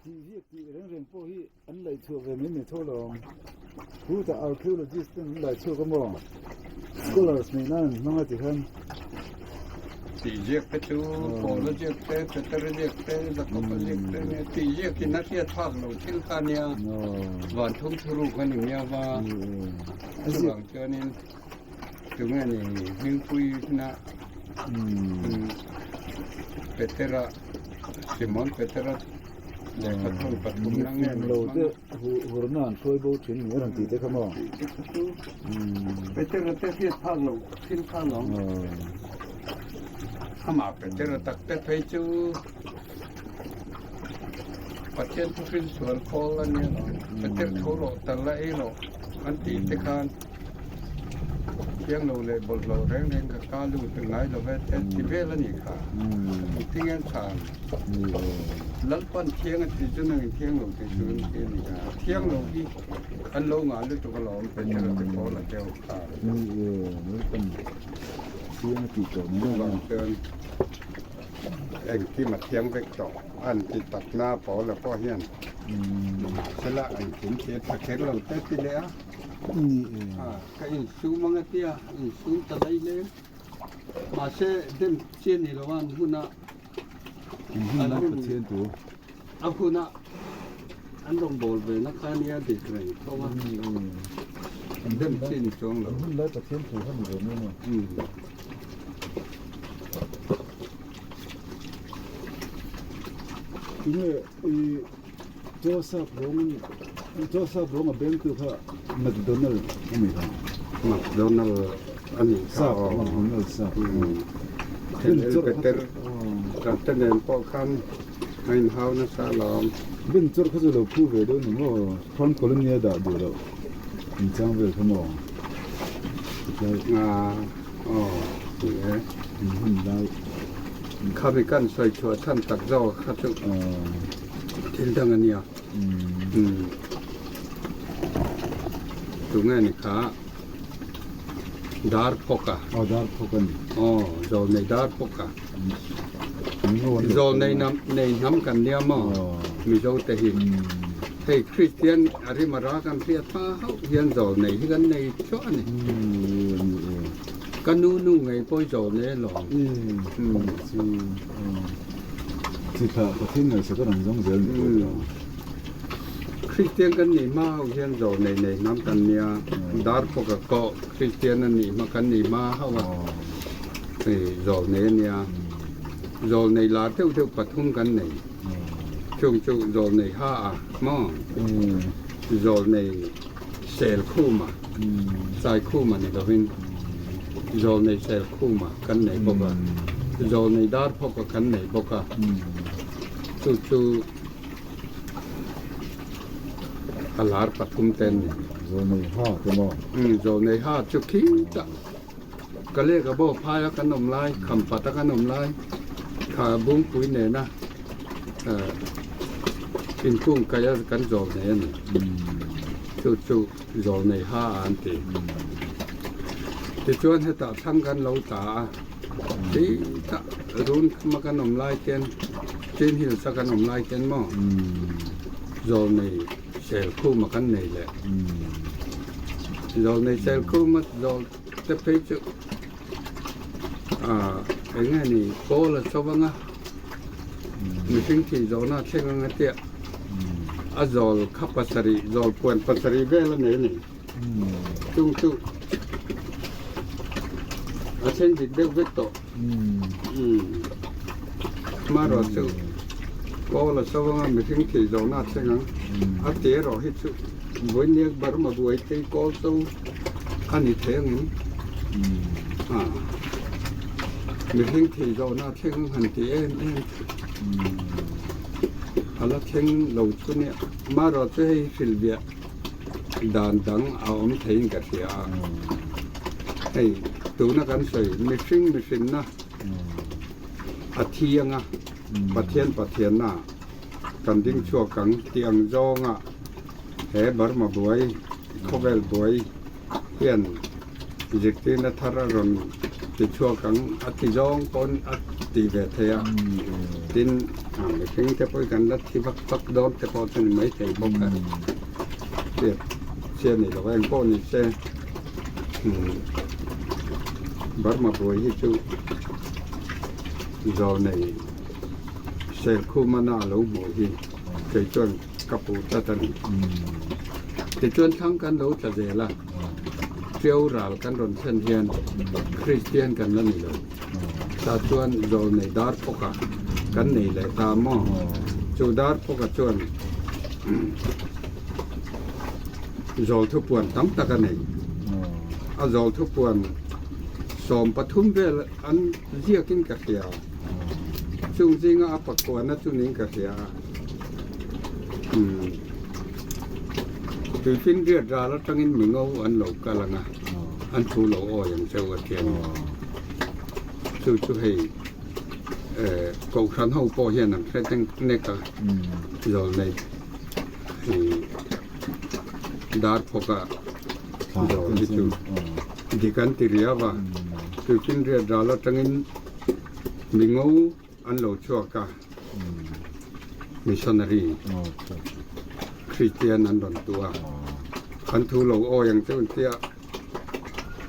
Tih viak tih reng reng pawh hi an laihchhuah ve mai mai tho lo ang. Khutah archaeologist ten an laihchhuak a maw? Scholars neih nan an hmang a ti khan. Tih ziak te chu Paula ziak te, Petera ziak te, Jakoba ziak te nia tih ziak in a hriat phak lo thil kha nia van thum thuruk a ni miau va. Chuvang chuanin tunge ni hmingpui na Petera Simon Petera lehkha thawn pathum na nge lo te hurna an hruai bo thin ni a rawn tih te kha maw? Petera te hriat phak lo thil kha lawm. Amah Petera tak te phei chu Pathian thuhrin sual khawl a nia lawm. Peter tho rawh tal la ei rawh an tih te khan Thiang lo leh bawlhhlawh reng reng ka ka lut ngai lo ve te ti vel a nih kha. Engtin nge an chhan? Lalpan thiang a ti chu nangin thiang lo tih chu an ti a nih kha. Thiang lo hi an lo ngah lutuk alawm Petera te pawl a deuh kha. Chuvang chuan engkim a thiang vek tawh an ti takna pawl a pawh hian mahsela engkim khi a tha kher lo te ti leh a. Ka insum ang a tia, insum ta lai leng. Mahse dem chian ni lo an huna a huna an rawn bawl ve na kha nia dik reng tho a. Dem chi ni chuang lo. Hun lai Pathian thu kha ni ve mai maw? Tinge i Joseph rawng Joseph rawng a bengtu kha McDonald a ni kha. McDonald a nih kha aw. McDonald sap. Peter te nen pawh khan a inhau nasa alawm. Ben chawrh kha chu lo phu ve deuh ni maw? Crown Colony a dah duh loh inchang vel kha maw? Aw ni e. Hun lai. Khami kan sawi chhuah chhan tak zawk kha chu thil dang a nia. Tunge ni kha dar phawk a. Aw dar phawk a ni. Aw zawl nei dar phawk a. Zawl nei nam nei hnam kan nia maw Mizo te hi. Hei Kristian a rim a ra kan hriat hma hauh hian zawl nei hi kan nei chuah a ni. Ka nu nu ngei pawh i zawl nei alawm. Chitha Pathian ngaihsak a rawn zawng zel ni pawh ta. Kristian kan nih hma ho hian zawl nei nei hnam kan nia, dar pawh ka kawh Kristian a nih hma kan nih hma ho a hei zawl nei a nia. Zawl nei lar deuh deuh pathum kan nei. Chung chu zawl nei ha a maw? Zawl nei sel khum a, chai khum a ni lovin zawl nei sel khum a kan nei bawk a, zawl nei dar phawk a kan nei bawk a, chu chu a lar pathum te an ni. Zawl nei ha te maw? Zawl nei ha chu khitah ka lehkha bo phaia kan awm lai, khampata kan awm lai, kha bungpui nena Inkung kaia kan zawl nei a ni. Chu chu zawl nei ha a an ti. Tichuan hetah thlang kan lo ta a, tih run khama kan awm lai ten, Chin Hills a kan awm lai ten maw zawl nei sel khuma kan nei leh. Zawl nei sel khuma zawl te phei chu Eng nge ni kawl a cho anga mihring thih zawhna a thleng anga tia a zawl kha pasarih zawl puan pasarih vel a nei a ni chung chu a thleng dik deuh vek tawh amaherawh chu kawl a cho anga mihring thih zawhna a thleng ang a ti erawh hi chu vawiin Burma buai te kawl cho a ni thei angin mihring thei zawhna a thleng han ti em em a la thleng lo chu nia amaherawh chu hei hrilhviah dan dang a awm theiin ka hria a hei tuna kan sawi mihring mihrinna a thi anga Pathian Pathianna kan ding chhuak ang tih ang zawnga he Burma buai Khawvel buai hian zirtirna thar a rawn ti chhuak ang a ti zawng pawn a ti ve thei a, tin. Mihring te pawh hi kan la thi vak vak dawn te pawh chu ni maithei bawk a. Hriat chian ni lo eng pawh ni se Burma buai hi chu zawnei Serkhuma na a lo hmuh hi kei chuan ka puh tlat a ni. Tichuan thlang kan lo tla zel a, Ṭiau ral kan rawn thlen hian Kristian kan la ni lo. Tah chuan zawlnei dar pawka kan nei leh ta maw? Chu dar pawka chuan zawl thupuan tam tak a nei. A zawl thupuan 13 vel an ziakin ka hria. Chung zinga a pakuana chu ning ka hria a. Tuifinriat ral atangin mingo an lo kal ang a. An thu lo awi ang cheu a ti a ni. Chu chu hei Kohhran ho pawh hian an hre nek nek a, zawlnei i dar phawk a zawl hi chu dik an ti riau a. Tuifinriat ral atangin mingo an lo chhuak a, missionary Kristian an rawn tu a, an thu lo awi ang cheu an tia.